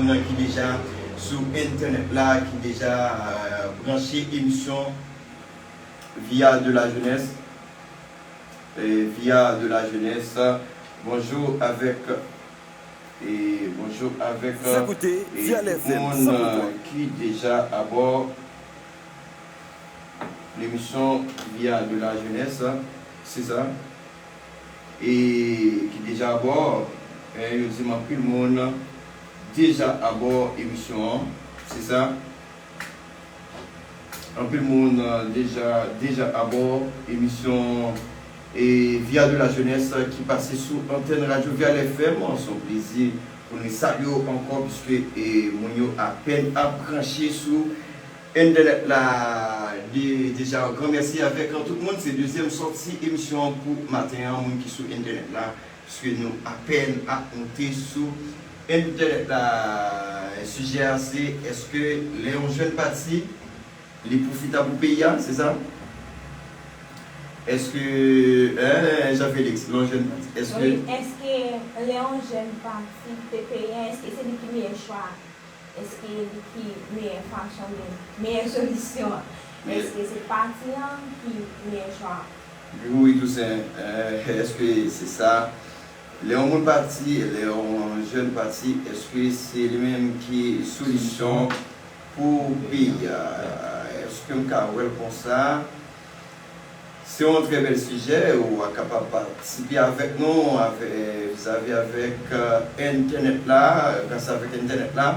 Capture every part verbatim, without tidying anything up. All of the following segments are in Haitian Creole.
Moun ki deja sou entènèt la, ki deja, euh, branche emisyon Via de la Jeunesse, euh, Via de la Jeunesse. Bonjou avèk, e bonjou avèk, Vous écoutez e Via tout L F M moun, cent pour cent. Euh, ki deja abò lemisyon Via de la Jeunesse, se sa. E ki deja abò, e yo di m anpil moun deja abò emisyon an, se sa. Anpil moun, euh, deja, deja abò emisyon, e Via de la Jeunesse, euh, ki pase sou antèn Radyo Via L F M. Se yon plezi pou nou salye w ankò, piske, e, moun yo apèn ap branche sou entènèt la, de-, deja, yon gran mèsi avèk tout moun. Se dezyèm sòti emisyon an pou maten an, moun ki sou entènèt la, piske nou apèn ap monte sou entènèt la. Sijè a se, èske lè yon jèn pati, li pwofita pou peyi a, se sa? Èske, eh, Jean Félix, lè yon jèn pati, èske Wi, èske lè yon jèn pati kite peyi a, èske se li ki meyè chwa a? Èske li ki meyè fason, oubyen meyè solisyon an? Èske se pati an ki meyè chwa a? Wi, Toussaint, eh, èske se sa? Lè yon moun pati, lè yon jèn pati, èske se li menm ki solisyon pou peyi a? Èske m ka wè l konsa? Se yon trè bèl sijè, ou a kapab patisipe avèk nou, avè-, vizavi avèk, euh, entènèt la, gras avèk entènèt la,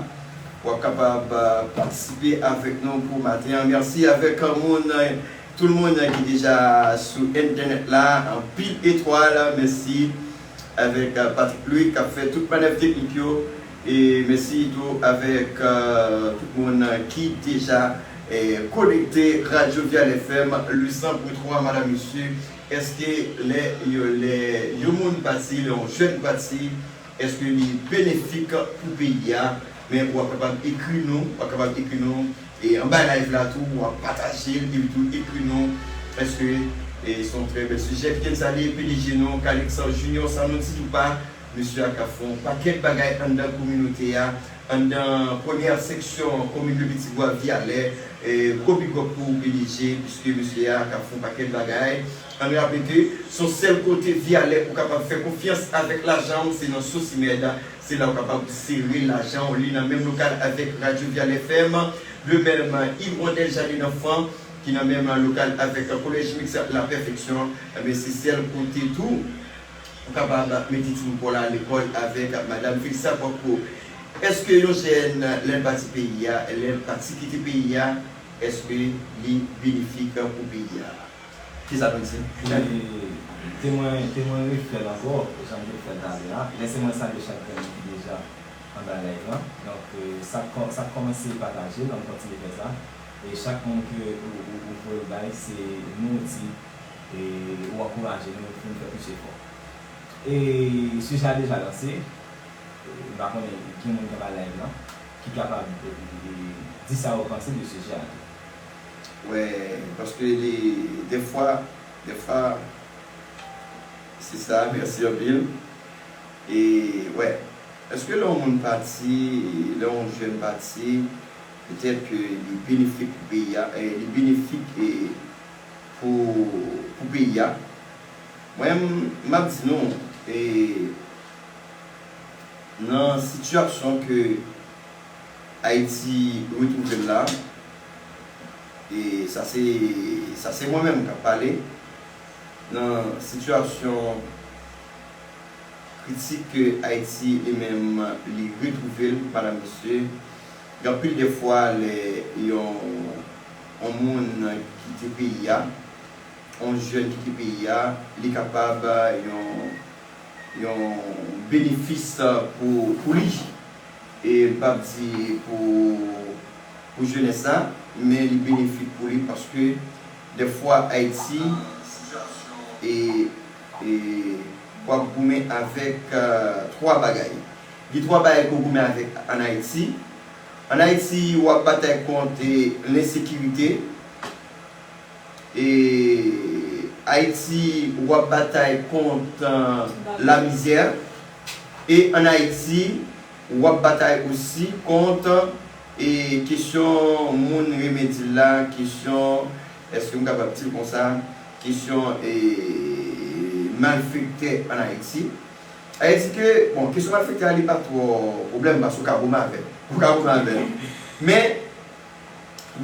ou a kapab, euh, patisipe avèk nou pou maten an. Mèsi avèk, euh, moun, euh, tout moun, euh, ki deja sou entènèt la, anpil etwal, mèsi avèk, euh, Patrick Louis k ap fè tout manèv teknik yo. E mèsi tou avèk, euh, tout moun ki deja, eh, konekte Radyo Via L F M, le cent point trois, madam, mesye. Èske lè yo, lè yon moun pati, lè yon jèn pati, èske li benefik pou peyi a? Men w ap kapab ekri nou, w ap kapab ekri nou, e anba live la tou, w ap pataje l, epi tou ekri nou, èske, e, se yon trè bèl sijè. Kite n salye P D G nou, Calix Junior, Sanon Ti Toupa, mesye a k ap fè yon pakèt bagay anndan kominote a, anndan premyè seksyon komin de Pitibwa, Vyalè, e, gwo big up pou P D G, piske mesye a k ap fè yon pakèt bagay. Ann raple ke se yon sèl kote Vyalè ou kapab fè konfyans avèk lajan w, se nan Sosimed, se la ou kapab sere lajan w, li nan menm lokal avèk Radyo Vyalè F M, de menm Hirondelle Jardin d'Enfants, ki nan menm lokal avèk Collège Mixte La Perfection, men se sèl kote tou ou kapab mete timoun pa w la lekòl avèk Madam Felisa Pwako. Èske yon jèn, lè l pati peyi a, lè l pati kite peyi a, èske li benefik pou peyi a? Kisa nou di? E, ke mwen, ke mwen refè l ankò, jan m te fè l talè a. Lèse mwen salye chak grenn moun ki deja anba live lan. Donk, e, sa k kò-, sa k kòmanse pataje, donk kontinye fè sa. E chak moun ke ou, ou, ou voye bay, se nou di, e, ou ankouraje nou pou n fè plis efò. E sijè a deja lanse. E, m pa konnen ki moun ki anba live lan, ki kapab, e, e, di sa yo panse de sijè a tou. Wè, paske li, defwa, defwa, se sa, mèsi anpil. E, wè, èske lè yon moun pati, lè yon jèn pati, petèt ke li benefik pou peyi a, e, li benefik, e, pou, pou peyi a? Mwen, m, m ap di nou, e, nan sitiyasyon ke Ayiti retwouve l la, e sa se, sa se mwen menm k ap pale, nan sitiyasyon kritik ke Ayiti li menm li retwouve l, madam, mesye, gen anpil de fwa lè yon, yon moun kite peyi a, yon jèn kite peyi a, li kapab yon, yon benefis pou, pou li. E m p ap di pou, pou jenès la, men li benefik pou li paske dèfwa Ayiti e, e w ap goumen avèk, euh, twa bagay. Gen twa bagay ke w goumen avèk ann Ayiti. Ann Ayiti, w ap batay kont, e, lensekirite. E Ayiti, w ap batay kont, euh, lamizè. E ann Ayiti, W ap batay osi kont, e, kesyon moun renmen di l la, kesyon, èske m kapab di l konsa, kesyon, e, malfektè ann Ayiti. Sa vle di ke, bon, kesyon malfektè a, li pa twò pwoblèm, paske w ka goumen avè l. Ou ka goumen avè l. Men,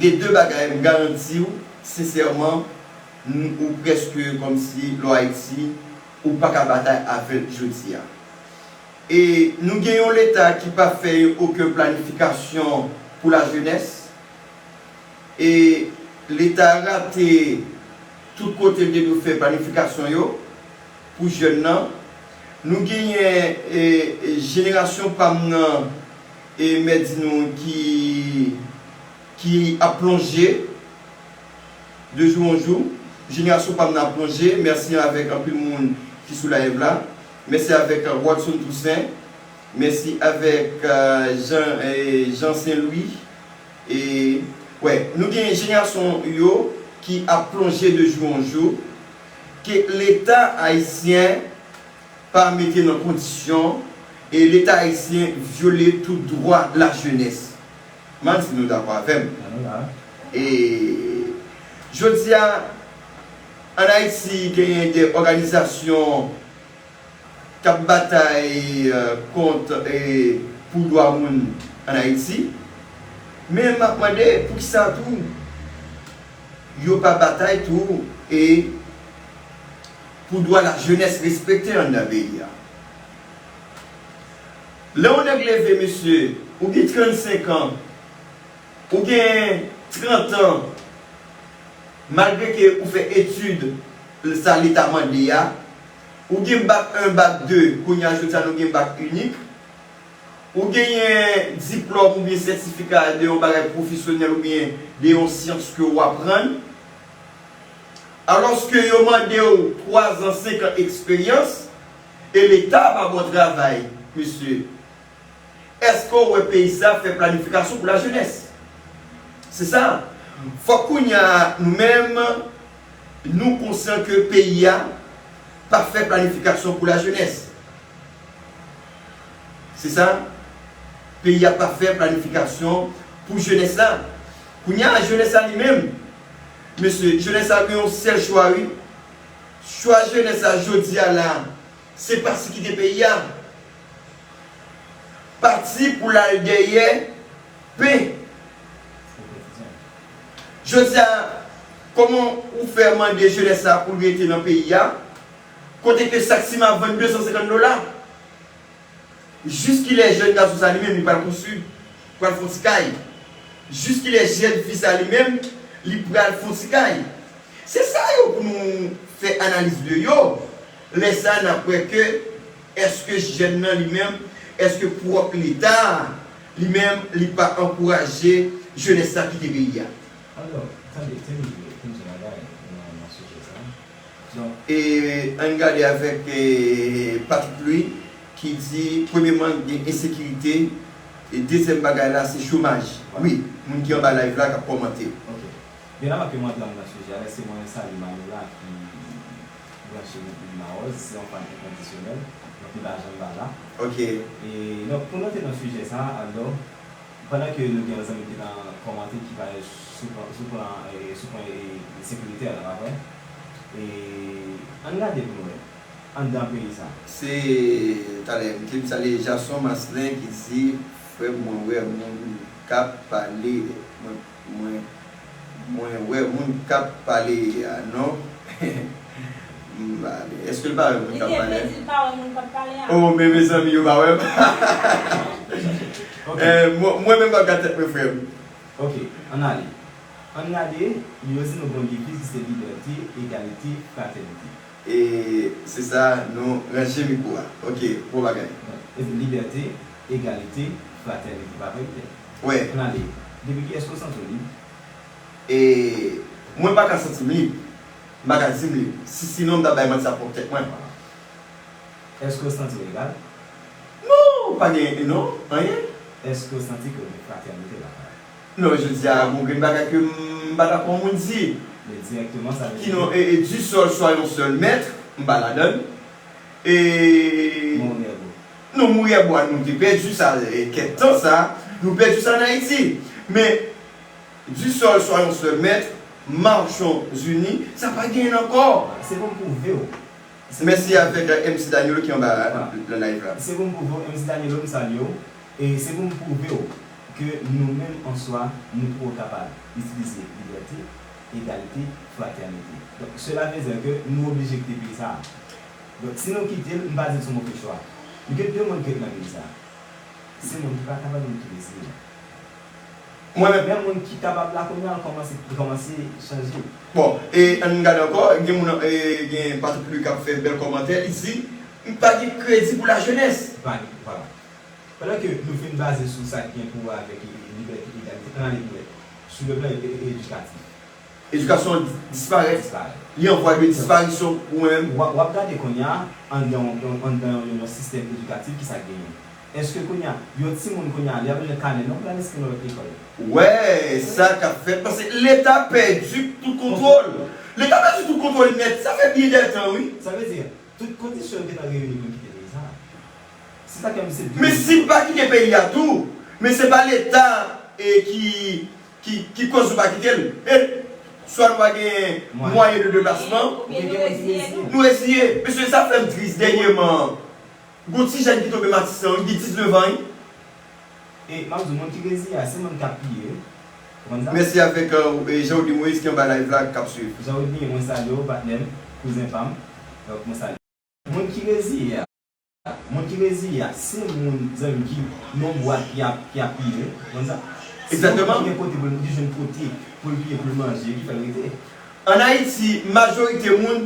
gen de bagay, m garanti w, sensèman, n-, ou prèske kòmsi lè w Ayiti, ou pa ka batay avè l jodi a. E nou gen yon Leta ki pa fè okenn planifikasyon pou lajenès. E Leta rate tout kote l te dwe fè planifikasyon yo pou jèn nan. Nou genyen, e, e, jenerasyon pa m nan, e, mèt di nou ki, ki ap plonje de jou an jou. Jenerasyon pa m nan ap plonje. Mèsi avèk anpil moun ki sou live la. Mèsi avèk, e, Rodson Toussaint. Mèsi avèk, e, Jean, e, Jean Saint Louis. E, wè, nou gen jenerasyon yo ki ap plonje de jou an jou, ke Leta ayisyen pa mete nan kondisyon, e Leta ayisyen vyole tout dwa lajenès. M a di nou dakò avè m. E jodi a, ann Ayiti, genyen de òganizasyon k ap batay, e, kont, e, pou dwa moun ann Ayiti. Men m ap mande, poukisa tou yo pa batay tou, e, pou dwa lajenès respekte anndan peyi a? Lè yon nèg leve, mesye, ou gen trannsenk an, ou gen trant an, malgre ke ou fè etid sa Leta mande a, ou gen bak en, bak de, kounye a jodi a nou gen bak inik, ou genyen diplòm oubyen sètifika de yon bagay pwofesyonèl oubyen de yon syans ke w aprann, alòske yo mande w twa zan, senk an eksperyans, e Leta pa ba w travay, mesye. Èske w wè peyi sa fè planifikasyon pou lajenès? Se sa. Fòk kounye a, nou menm, nou konsyan ke peyi a pa fè planifikasyon pou lajenès. Se sa. Peyi a pa fè planifikasyon pou jenès la. Kounye a, jenès la li menm, mesye, jenès la gen yon sèl chwa, wi. Chwa jenès la jodi a la, se pati kite peyi a. Pati pou l al dèyè pen. Jodi a, kòman ou fè mande jenès la pou l rete nan peyi a, kote ke sak siman ap vann de san senkant dola? Jiskilè jèn gason sa li menm li pral konstwi, pral fè yon ti kay? Jiskilè jèn fi sa li menm li pral fè yon ti kay? Se sa yo pou nou fè analiz de yo. Lè sa a, n ap wè ke èske jèn nan li menm, èske pwòp Leta a, li menm, li pa ankouraje jenès la kite peyi a. Alò, tande, tande, tande yon bagay nan, nan sijè sa a. Donk, e, ann gade avèk, e, Patrick Louis ki di, premyèman, gen ensekirite, e dezyèm bagay la, se chomaj. Wi, moun ki anba live la k ap kòmante. Ok. Byen avan ke m antre nan sijè a, lèse mwen salye Manola ki branche nan Mawòz, se yon fan enkondisyonèl, donk li pa janm pa la. Ok. E, donk, pou n antre nan sijè sa a, alò, pandan ke nou gen yon zanmi ki nan kòmante ki pale sou plan, sou plan, e, sou pwen, e, sekiritè la, pa vre? E, ann gade pou nou wè, anndan peyi sa. Se, talè, m te salye Jason Maslin ki di, frè m, mwen wè moun k ap pale, mwen, mwen, mwen wè moun k ap pale a non. M pa, èske l pa wè moun k ap pale? Li te vle di l pa wè moun k ap pale a. Oh, men mezanmi, yo pa wè m. Ok. Eh, mwen, mwen menm m ap gade tèt mwen, frè m. Ok, ann ale. Ann gade, yo di nou gon deviz ki se libète, egalite, fratènite. E se sa, nou ranje mikwo a. Ok, bon bagay. Donk, e libète, egalite, fratènite, pa vre, Pè? Wi. Ann ale. Depi ki, èske w santi w lib? E mwen pa ka santi m lib. M pa ka di m lib. Si, sinon, m ta bay manti a pwòp tèt mwen. Èske w santi w egal? Non, pa gen, non, anyen. Èske w santi ke w gen fratènite lakay ou? Non, jodi a, gon grenn bagay ke m pa dakò moun di. Men dirèkteman, sa vle di ke... Ki non, e, e, du sol, soyons seuls maîtres, m pa ladann. E... Men w nèg ou. Non, mouyè bwa, nou te pèdi sa, eh, kèk tan sa, nou pèdi sa ann Ayiti. Men, du sol, soyons seuls maîtres, marchons unis, sa pa genyen ankò. Se pou m pwouve w. Mèsi avèk, eh, M C Danielo ki anba, eh, nan live la. Se pou m pwouve w, M C Danielo, m salye w. E se pou m pwouve w ke nou menm an swa, nou twò kapab itilize libète, egalite, fratènite. Donk, cela veut dire ke nou oblije kite peyi sa a. Donk, si nou kite l, m pa di l se yon move chwa. Nou gen de moun ki ret nan peyi sa a. Se moun ki pa kapab, moun ki reziye. Mwen menm. Men moun ki kapab la kounye a, l kòmanse, l kòmanse chanje. Bon, e ann gade ankò, gen moun, e, gen Patrick Louis k ap fè bèl kòmantè, li di, "M pa gen kredi pou lajenès." Pa gen, vwala. Pandan ke nou fin baze sou sa ki gen pou wè avèk libète, egalite, ann ale pi lwen, sou le plan e-, e-, edikatif. Edikasyon an disparèt. Disparèt. Li an vwa de disparisyon pou mwen menm. W ap, w ap gade kounye a, anndan yon, yon, anndan yon, yon sistèm edikatif, ki sa k genyen? Èske kounye a, yon timoun kounye a, li ap bezwen kanè non pou l al enskri nan lòt lekòl? Wè, sa k ap fèt, paske Leta pèdi tout kontwòl. Leta pèdi tout kontwòl nèt, sa fè byen dè tan, wi. Sa vle di, tout kondisyon yo gentan reyini pou n kite peyi sa a. Se sa k fè m se. Men si n pa kite peyi a tou, men se pa Leta, e, ki, ki, ki koz nou pa kite l. E, swa nou pa gen mwayen de deplasman, oubyen nou reziye tou. Nou reziye. Mesye, sa fè m tris dènyèman. Gon ti jèn ki tonbe Matisan, li gen diznèf an, wi. E m ap di w, moun ki reziye a, se moun k ap piye, wi. Ou konn sa? Mèsi avèk, e, Jean Rodney Moïse ki anba live la, k ap swiv. Jean Rodney, mwen salye w, patnè m, kouzen pa m. Donk, mwen salye w. Moun ki reziye a, moun ki reziye a, se moun, zanmi m, ki nan yon bwat ki ap, ki ap piye, ou konn sa? Se yon moun ki gen kote pou l, ki jwenn kote pou l piye, pou l manje, ki fè l rete. Ann Ayiti, majorite moun,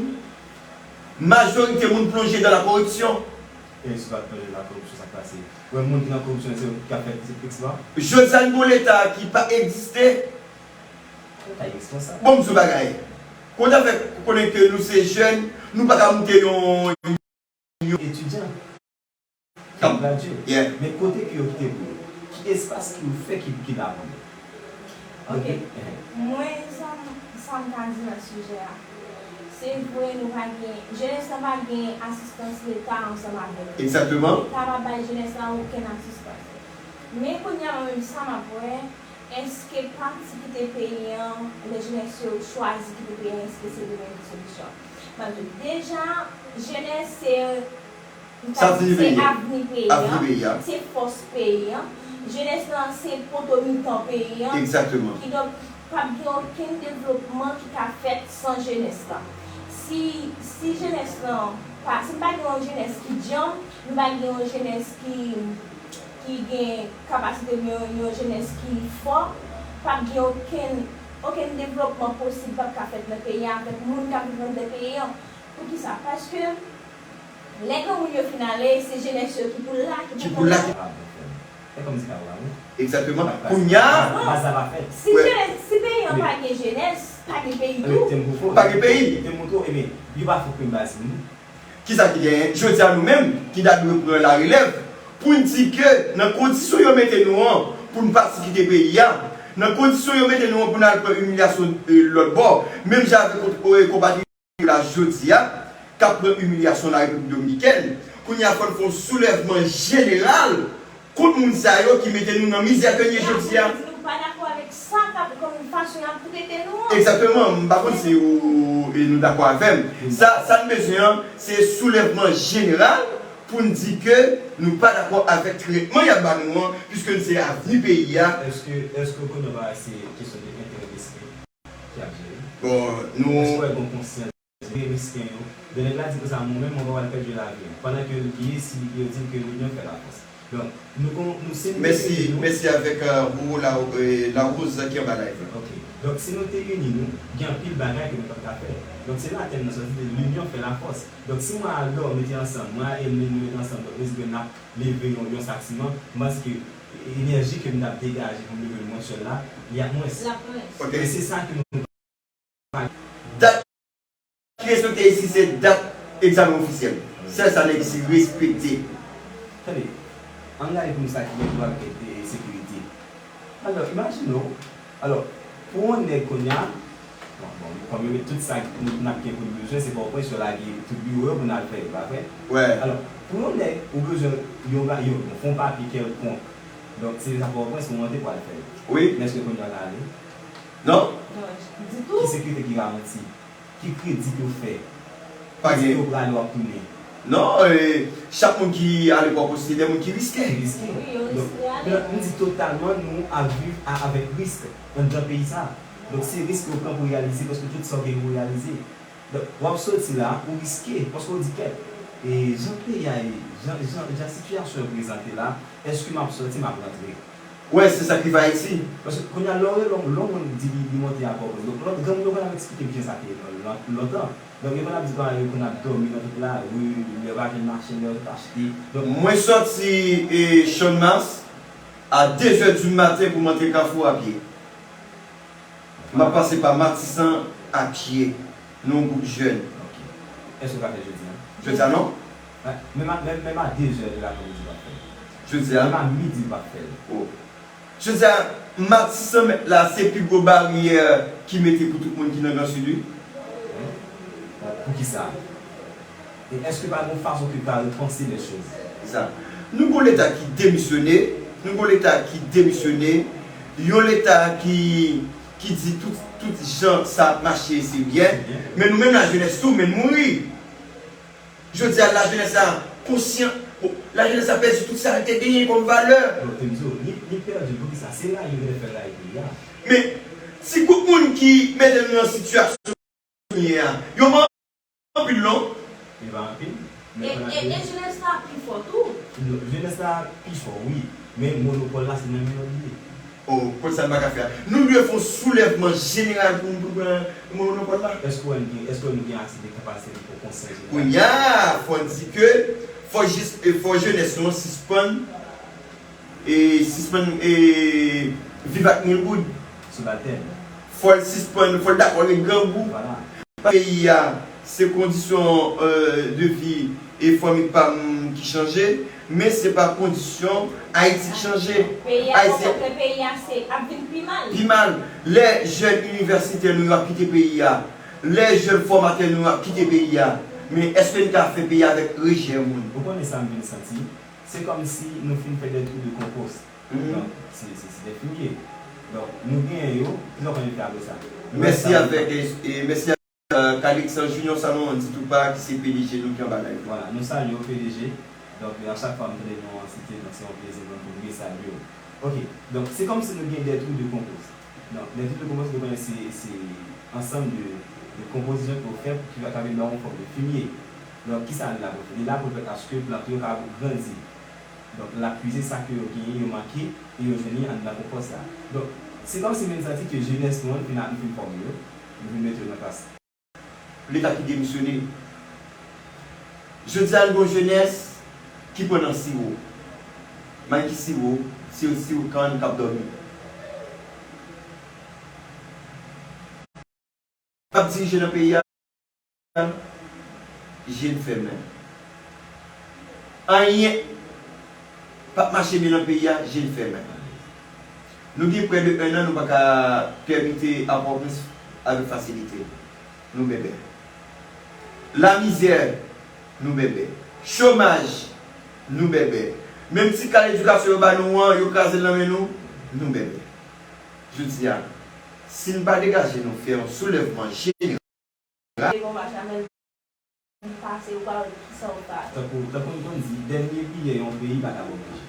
majorite moun plonje dans la corruption. E si w pa t plonje nan la koripsyon, sa k pase? Ou wè moun ki nan koripsyon, se yo ki ap fè ekspwa? Jodi a, n gon Leta ki pa egziste. Leta iresponsab. Bon, m di w bagay. Kote a fè konnen ke nou se jèn, nou pa ka moute yon, yon etidyan. K ap gradye. Yeah. Men kote ke yo kite pou yo? Ki espas ki yo fè ki, ki la pou yo? Ok. Mwen, sa m, sa m ka di nan sijè a. Se vre, nou pa gen, jenès lan pa gen asistans Leta ansanm avèk yo. Egzakteman. Leta pa bay jenès la okenn asistans. Men kounye a, mwen menm, sa m ap wè, èske pati kite peyi an, lè jenès yo chwazi kite peyi an, èske se li menm ki solisyon an? M ap di w, deja, jenès se, se avni peyi an, se fòs peyi an. Jenès lan se poto mitan peyi an. Egzakteman. Kidonk, p ap gen okenn devlopman ki ka fèt san jenès lan. Si, si jenès lan pa, si n pa gen yon jenès ki djanm, nou pa gen yon jenès ki, ki gen kapasite, yon, yon jenès ki fò, p ap gen okenn, okenn devlopman posib p ap ka fèt nan peyi a avèk moun k ap viv anndan peyi an. Poukisa? Paske lè granmoun yo fin ale, se jenès yo ki pou la, ki pou konn la. Egzakteman. Kounye a, baz la pa fèt. Si jenès, si peyi an pa gen jenès, pa gen peyi tou. Pa gen peyi. Kisa ki genyen? Jodi a, nou menm ki ta dwe pran larelèv pou n di ke nan kondisyon yo mete nou an pou n pati kite peyi a, nan kondisyon yo mete nou an pou n al pran imilyasyon, eh, lòt bò, menm jan avèk, eh, konpatriyòt la jodi a, k ap pran imilyasyon Larepiblik Dominikèn. Kounye a, fò n fè yon soulèvman jeneral kont moun sa yo ki mete nou nan mizè ke n ye jodi a. Nou pa dakò avèk sa k ap, kòm fason y ap trete nou an. Egzakteman, m pa konn si ou, e nou dakò avè m. Sa, sa n bezwen an, se soulèvman jeneral pou n di ke nou pa dakò avèk tretman y ap ba nou an, piske n se avni peyi a. Èske, èske w konnen pa se kesyon de enterè mesken ki ap jere? Bon, nou. Èske w gen konsyans? Gen mesken yo. Donk, nèg la di konsa, mwen menm, mwen pa pral pèdi lavi m. Pandan ke yo di ke l'union fait la force. Donk, nou kon, nou se nou ki reyini nou. Mèsi avèk, euh, Roro La, euh, Larose ki anba live la. Ok. Donk, si nou te ini nou, gen anpil bagay ke nou t ap ka fè. Donk, se la tèm nan sòti, l'union fait la force. Donk, si mwen a Lò mete ansanm, mwen a Elmine nou mete ansanm, donk, nou di ke n ap leve yon, yon sak siman, m panse ke enèji ke m t ap degaje pou m leve l mwen sèl la, li ap mwens. L ap mwens. Ok. E se sa ke nou Dat ki respekte isi se dat egzamen ofisyèl. Sèl sa nèg isi respekte. Tande, ann gade pou nou sa ki gen pou wè avèk, e, sekirite. Alò, imajine w, alò, pou yon nèg kounye a, Bon, kòm yo met tout sa n ap gen pou n bezwen, se Pòtoprens yo lage tout biwo yo pou n al fè yo, pa vre? Alò, pou yon nèg, ou bezwen yon, yon, yon fon papye kèlkonk. Donk, se nan Pòtoprens ou monte pou al fè l. Men èske kounye a w ka ale? Non. Ki sekirite ki garanti? Ki kredi ke w fè? Pa gen. Èske w prale w ap tounen? Non, e, chak moun ki ale Pòtoprens se de moun ki riske. Ki riske. Donk, men m di totalman nou ap viv a, avèk risk anndan peyi sa. Donk, se risk ke w pran pou w reyalize, paske tout sa w gen pou w reyalize. Donk, w ap soti la, ou riske, paske w di, kèt, e jan peyi a ye, jan, jan, jan sitiyasyon an prezante la, èske m ap soti, m ap rantre? Wè, se sa k rive Ayiti. Paske kounye a, lè w, lè w, lè w moun di li, li monte a Pòtoprens. Donk, lòt granmoun yo konn ap eksplike m kijan sa te ye lon-, lon-, lontan. Donk, yo konn ap di kòman yo konn ap dòmi nan tout lari, lè yo pa jwenn machin, lè yo tout achte. Donk, mwen sòti, e, Channmas a de zè di maten pou m antre Kafou a pye. M ap pase pa Matisan a pye. Nou yon gwoup jèn. Ok. Èske w ka fè l jodi a? Jodi a, non. Menm a, menm, menm a de zè de lapremidi, w p ap fè l. Jodi a? Menm a midi, w p ap fè l. Oh. Jodi a, Matisan mèt la, se pi gwo baryè ki mete pou tout moun ki nan Gran Sid, wi. Wi. Bon, poukisa? E èske pa gen yon fason ke w ka repanse lè choz? Se sa. Nou gon Leta ki demisyone, nou gon Leta ki demisyone, yon Leta ki, ki di tout, tout jan sa ap mache, se byen, men nou menm lajenès tou, men n mouri. Jodi a, lajenès la konsyan, bon, lajenès la pèdi tout sa l te genyen kòm valè. Bon, te m di w, li, li pèdi l, poukisa? Se rayi yo genlè fè rayi peyi a. Men, ti gwoup moun ki mete nou nan sitiyasyon kounye a, yo pa anpil non. Yo pa anpil. E, e, e jenès la pi fò tou. Non, jenès la pi fò, wi. Men monopòl la, se nan men yo li ye. Oh, kot sa n pa ka fè a? Nou dwe fè yon soulèvman jeneral pou n, pou n pran monopòl la. Èske w gen, èske nou gen ase de kapasite pou konsèy jeneral? Kounye a, fò n di ke, fò jis, e fò jenès nou an sispann e sispann, e, viv ak mil goud. Sibaltèn. Fò l sispann, fò l dakò avèk grangou. Vwala. Peyi a, se kondisyon, e, de vi e fanmi pa m ki chanje, men se pa kondisyon Ayiti ki chanje. Peyi a, Ayiti, peyi a se ap vin pi mal. Pi mal. Lè jèn inivèsitè nou yo ap kite peyi a, lè jèn fòmatè nou yo ap kite peyi a, men èske n ka fè peyi a avèk rejè moun? Ou konnen sa m vin santi? Se kòmsi nou fin fè des trous de compost. Donk, se, se, se des fumiers. Donk, nou genyen yo, kisa w konn fè apre sa? Mèsi avèk, e, e, mèsi avèk, e, Calixte Junior Salomon, di tou pa, ki se P D G nou ki anba live. Vwala, nou salye w, P D G. Donk, e, a chak fwa m tande non an site, donk se yon plezi pou m, pou m resalye w. Ok, donk, se kòmsi nou gen des trous de compost. Donk, des trous de compost, nou konnen se, se ansanm de, de konpozisyon ke w fè pou ki va ka vin ba w yon fòm de fimye. Donk, kisa l la pou fè? Li la pou l pèmèt aske plant yo ka grandi. Donk, l ap puize sa ke yo genyen, yo manke, e yo jwenn li anndan konpòs la. Donk, se kòmsi m vin santi ke jenès nou an, nou fin, nou fin fòme yo, nou vin mete yo nan klas. Leta ki demisyone. Jodi a, n gon jenès ki pran nan siwo. May ki siwo, siwo, siwo kann k ap dòmi. K ap dirije nan peyi a, je n fèmen. Anyen p ap mache byen nan peyi a, je n fèmen. Nou gen près de un an, nou pa ka pèmite a Pòtoprens avèk fasilite. Nou bèbè. Lamizè, nou bèbè. Chomaj, nou bèbè. Menm ti kal edikasyon yo ba nou an, yo kraze l nan men nou, nou bèbè. Jodi a, si n pa degaje nou fè yon soulèvman jeneral, Tankou, tankou n konn di, dènye pilye yon peyi pa ka bò manje.